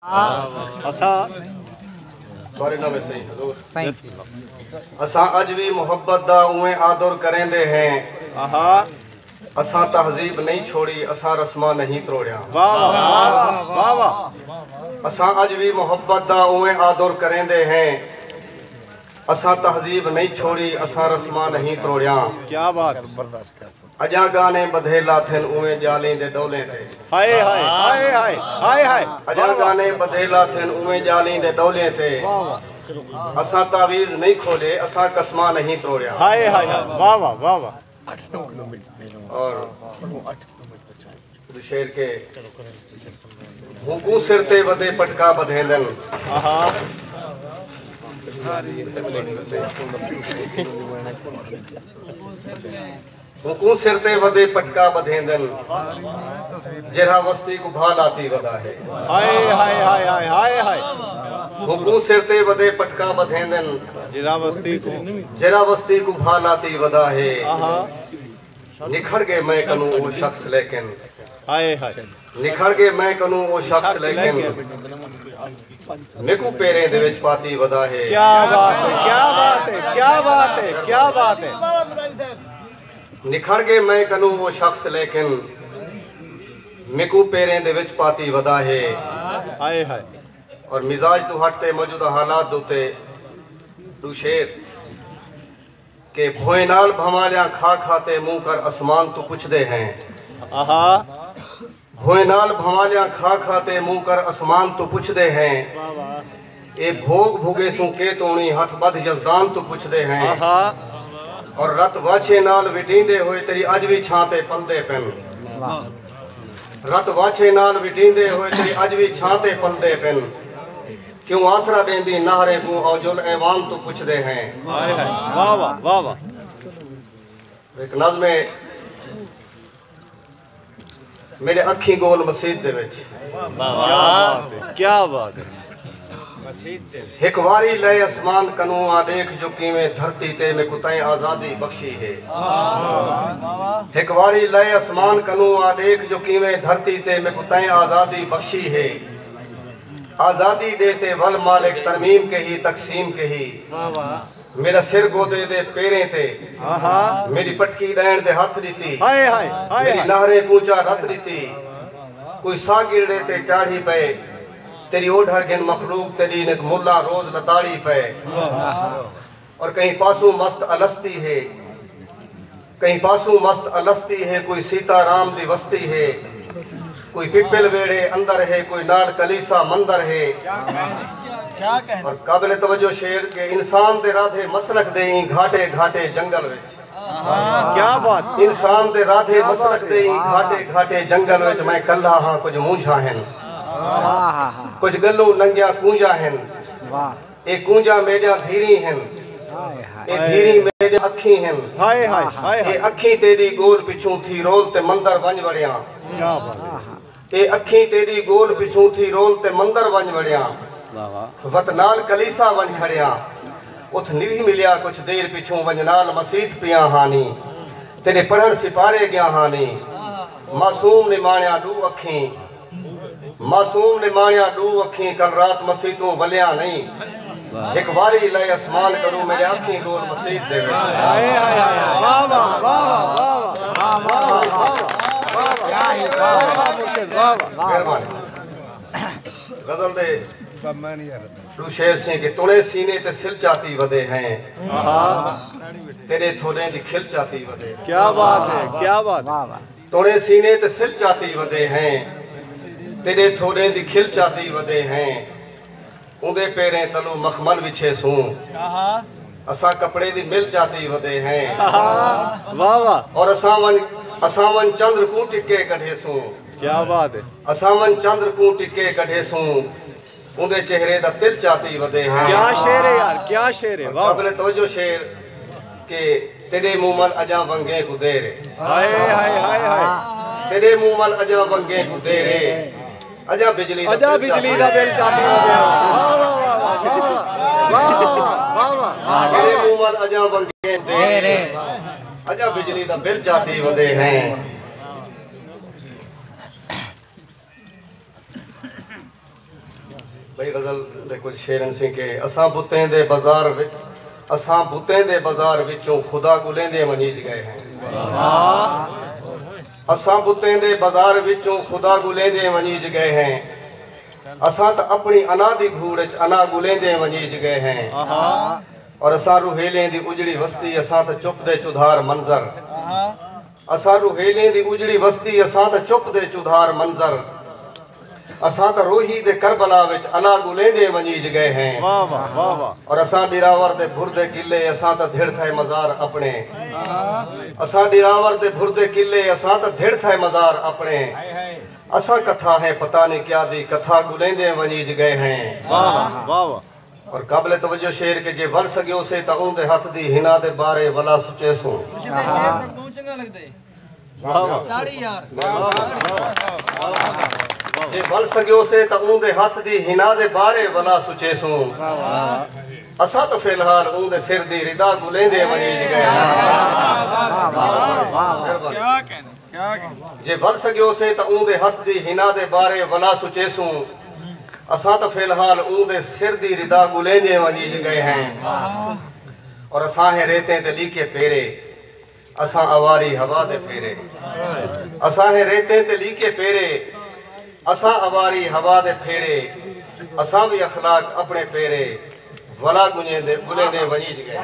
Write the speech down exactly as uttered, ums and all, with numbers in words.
اساں بارے نہ میں صحیح حضور۔ اساں اڄ وی محبت دا اونویں آدر کریندے ہیں۔ آہا۔ اساں تہذیب نہیں چھوڑی، اساں رسماں نہیں تروڑیاں۔ واہ واہ، واہ واہ، واہ واہ۔ اساں اڄ وی محبت دا اونویں آدر کریندے ہیں۔ اساں تہذیب نہیں چھوڑی، اساں رسماں نہیں تروڑیاں۔ کیا بات۔ اڄاں گانے ٻدھے لاتھن اونویں ڄالیں دے ݙولیں تے۔ ہائے ہائے، ہائے ہائے، ہائے ہائے۔ اڄاں گانے ٻدھے لاتھن اونویں ڄالیں دے ݙولیں تے۔ اساں تعویذ نہیں کھولے، اساں قسماں نہیں تروڑیاں۔ ہائے ہائے ہائے، واہ واہ، واہ واہ۔ اور شعر کے بھونکوں سر تے ودے پٹکا ٻدھیندن۔ آہا۔ بھونکوں سر تے ودے پٹکا ٻدھیندن، جیڑھا وستی کوں بھا لاتی ودا ہے۔ ہائے ہائے ہائے ہائے ہائے ہائے۔ بھونکوں سر تے ودے پٹکا ٻدھیندن، جیڑھا وستی کوں۔ جیڑھا وستی کوں بھا لاتی ودا ہے۔ آہا۔ نکھڑ ڳئے میں کنوں او شخص لیکن۔ ہائے ہائے۔ نکھڑ ڳئے میں کنوں او شخص لیکن۔ میکوں پیریں دے وچ پاتی ودا ہے۔ کیا بات ہے، کیا بات ہے، کیا بات ہے، کیا بات ہے۔ نکھڑ ڳئے میں کنوں او شخص لیکن۔ میکوں پیریں دے وچ پاتی ودا ہے۔ ہائے ہائے۔ اور مزاج توں ہٹ تے موجودہ حالات دے اتے ݙو شعر۔ کہ بھوئیں نال بھنوالیاں کھا کھا تے منکر اسمان توں پچھدے ہیں۔ آہا۔ بھوئیں نال بھنوالیاں کھا کھا تے منکر اسمان توں پچھدے ہیں۔ واہ واہ۔ اے بھوڳ بھوڳیسوں کے توݨی ہتھ ٻدھ یزدان توں پچھدے ہیں۔ آہا۔ اور رت واچھیں نال وٹیندے ہوئے تیݙی اڄ وی چھاں تے پلدے پن۔ واہ۔ رت واچھیں نال وٹیندے ہوئے تیݙی اڄ وی چھاں تے پلدے پن۔ کیوں آسرا ݙیندی نہریں کوں اوجل ایوان توں پچھدے ہیں۔ ہائے ہائے، واہ واہ، واہ واہ۔ ہک نظم ہے، میݙے اکھیں ڳول مسیت دے وچ۔ کیا بات ہے، کیا بات ہے۔ ہک واری لئے اسمان کنوں آ ݙیکھ جو کیویں دھرتی تے میکوں تیں آزادی بخشی ہے۔ ہک واری لئے اسمان کنوں آ ݙیکھ جو کیویں دھرتی تے میکوں تیں آزادی بخشی ہے۔ آزادی ݙے تے ول مالک ترمیم کہی تقسیم کہی۔ واہ واہ۔ میݙا سر گودے دے پیریں تے۔ آہا۔ میݙی پٹکی ݙیݨ دے ہتھ ݙتی۔ ہائے ہائے، ہائے میݙی ہائے۔ نہریں کوں چا رت ݙتی۔ کوئی ساہ گرڑے تے چاڑھی پئے۔ تیݙی اوڈھر گھن مخلوق تیݙی نک ملاں روز لتاڑی پئے۔ اور کہیں پاسوں مست الستی ہے، کہیں پاسوں مست الستی ہے، کوئی سیتا رام دی وستی ہے، کوئی پپل ویڑھے اندر ہے، کوئی نال کلیسا مندر ہے۔ اور قابل توجہ شعر کہ انسان دے رادھے مسلک دے ایں گھاٹے گھاٹے جنگل وچ۔ کیا بات۔ انسان دے رادھے مسلک دے ایں گھاٹے گھاٹے جنگل وچ میں کلھا ہاں، کجھ مونجھاں ہن، کجھ ڳلوں ننگیاں کونجاں ہن۔ واہ۔ اے کونجاں میݙیاں دھیریں ہن۔ ہائے ہائے۔ اے دھیریں میݙیاں اکھیں ہن۔ ہائے ہائے، ہائے اے ہائے۔ اکھیں تیݙی ڳول پچھوں تھی رول تے مندر ونڄ وڑیاں۔ کیا بات ہے۔ اے اکھیں تیݙی ڳول پچھوں تھی رول تے مندر ونڄ وڑیاں۔ واہ واہ۔ وت نال کلیسا ونڄ کھڑیاں۔ اتھ نوی ملیا کجھ دیر پچھوں ونڄ نال مسیت پیاں ہانی۔ تیݙے پڑھݨ سپارے ڳیا ہانی۔ معصوم نماݨیاں ݙو اکھیں۔ معصوم نماݨیاں ݙو اکھیں، کل رات مسیتوں ولیاں نئیں۔ ہک واری لئے اسمان کنوں میݙے اکھیں ڳول مسیت دے وچ۔ ہائے ہائے ہائے۔ واہ واہ، واہ واہ، واہ واہ۔ واہ واہ، واہ واہ۔ واہ واہ مرشد، واہ واہ۔ مہربانی۔ غزل دے ݙو شعر سیں کہ تݨے سینے تے سل چاتی ودے ہیں۔ آہا۔ تیݙے تھوݙیں دی کھل چاتی ودے۔ کیا بات ہے، کیا بات ہے۔ واہ واہ۔ تݨے سینے تے سل چاتی ودے ہیں، تیݙے تھوݙیں دی کھل چاتی ودے ہیں۔ اوندے پیریں تلوں مخمل وچھے سوں، اساں کپڑے دی مل چاتی ودے ہیں۔ واہ واہ۔ اور اساں ونڄ، اساں ونڄ چندر کوں ٹکے کڈھے سوں۔ کیا بات ہے۔ اساں ونڄ چندر کوں ٹکے کڈھے سوں۔ اوندے چہرے دا تل چاتی ودے ہیں۔ کیا شعر ہے یار، کیا شعر ہے، واہ۔ قابل توجہ شعر کہ تیݙے منہ ول اڄاں ونگیں کوں دیر ہے۔ ہائے، ہائے، ہائے، ہائے۔ تیݙے منہ ول اڄاں ونگیں کوں دیر ہے۔ اڄاں بجلی دا اڄاں بل بجلی چاتی دا بل چاتی ودے۔ واہ، واہ، واہ، واہ۔ واہ، واہ، واہ، واہ، واہ۔ تیݙے منہ ول اڄاں ونگیں کوں دیر ہے۔ اڄاں بجلی دا بل چاتی ودے ہیں۔ بھئی غزل دے کجھ شعر ہن سیں کہ اساں بتیں دے بازار وچ، اساں بتیں دے بازار وچوں خدا ڳولیندے ونڄیج ڳئے ہیں۔ اساں بتیں دے بازار وچوں خدا ڳولیندے ونڄیج ڳئے ہیں۔ اساں تاں اپݨی انا دی بھوڑ اچ انا ڳولیندے ونڄیج ڳئے ہیں۔ اور اساں روہیلیں دی اجڑی وستی، اساں تاں چپ دے چودھار منظر۔ اساں روہیلیں دی اجڑی وستی، اساں تاں چپ دے چودھار منظر۔ اساں تاں روہی دے کربلا وچ الا ڳولیندے ونڄیج ڳئے ہیں۔ واہ واہ، واہ واہ۔ اور اساں ݙراور دے بھردے قلعے، اساں تاں دھڑ تھئے مزار اپݨے۔ اساں ݙراور دے بھردے قلعے، اساں تاں دھڑ تھئے مزار اپݨے۔ اساں کتھا ہیں پتہ نہیں کیا دی کتھا ڳولیندے ونڄیج ڳئے ہیں۔ واہ واہ، واہ واہ۔ اور قابل توجہ شعر کہ جے ول سڳیوسے تاں اوں دے ہتھ دی حنا دے بارے ولا سچیسوں۔ واہ واہ۔ جے ول سڳیوسے تاں اوں دے ہتھ دی حنا دے بارے ولا سچیسوں۔ اساں تاں فی الحال اوں دے سر دی ردا ڳولیندے ونڄیج ڳئے ہیں۔ مہربانی۔ جے ول سڳیوسے تاں اوں دے ہتھ دی حنا دے بارے ولا سچیسوں۔ اساں تاں فی الحال اوں دے سر دی ردا ڳولیندے ونڄیج ڳئے ہیں۔ اور اساں ہیں ریتیں تے لیکے پیرے، اساں آواری ہوا دے پھیرے۔ اساں ہیں ریتیں تے لیکے پیرے، اساں آواری ہوا دے پھیرے۔ اساں وی اخلاق اپݨے پیرے، ولا ڳولیندے، ڳولیندے ونڄیج ڳئے۔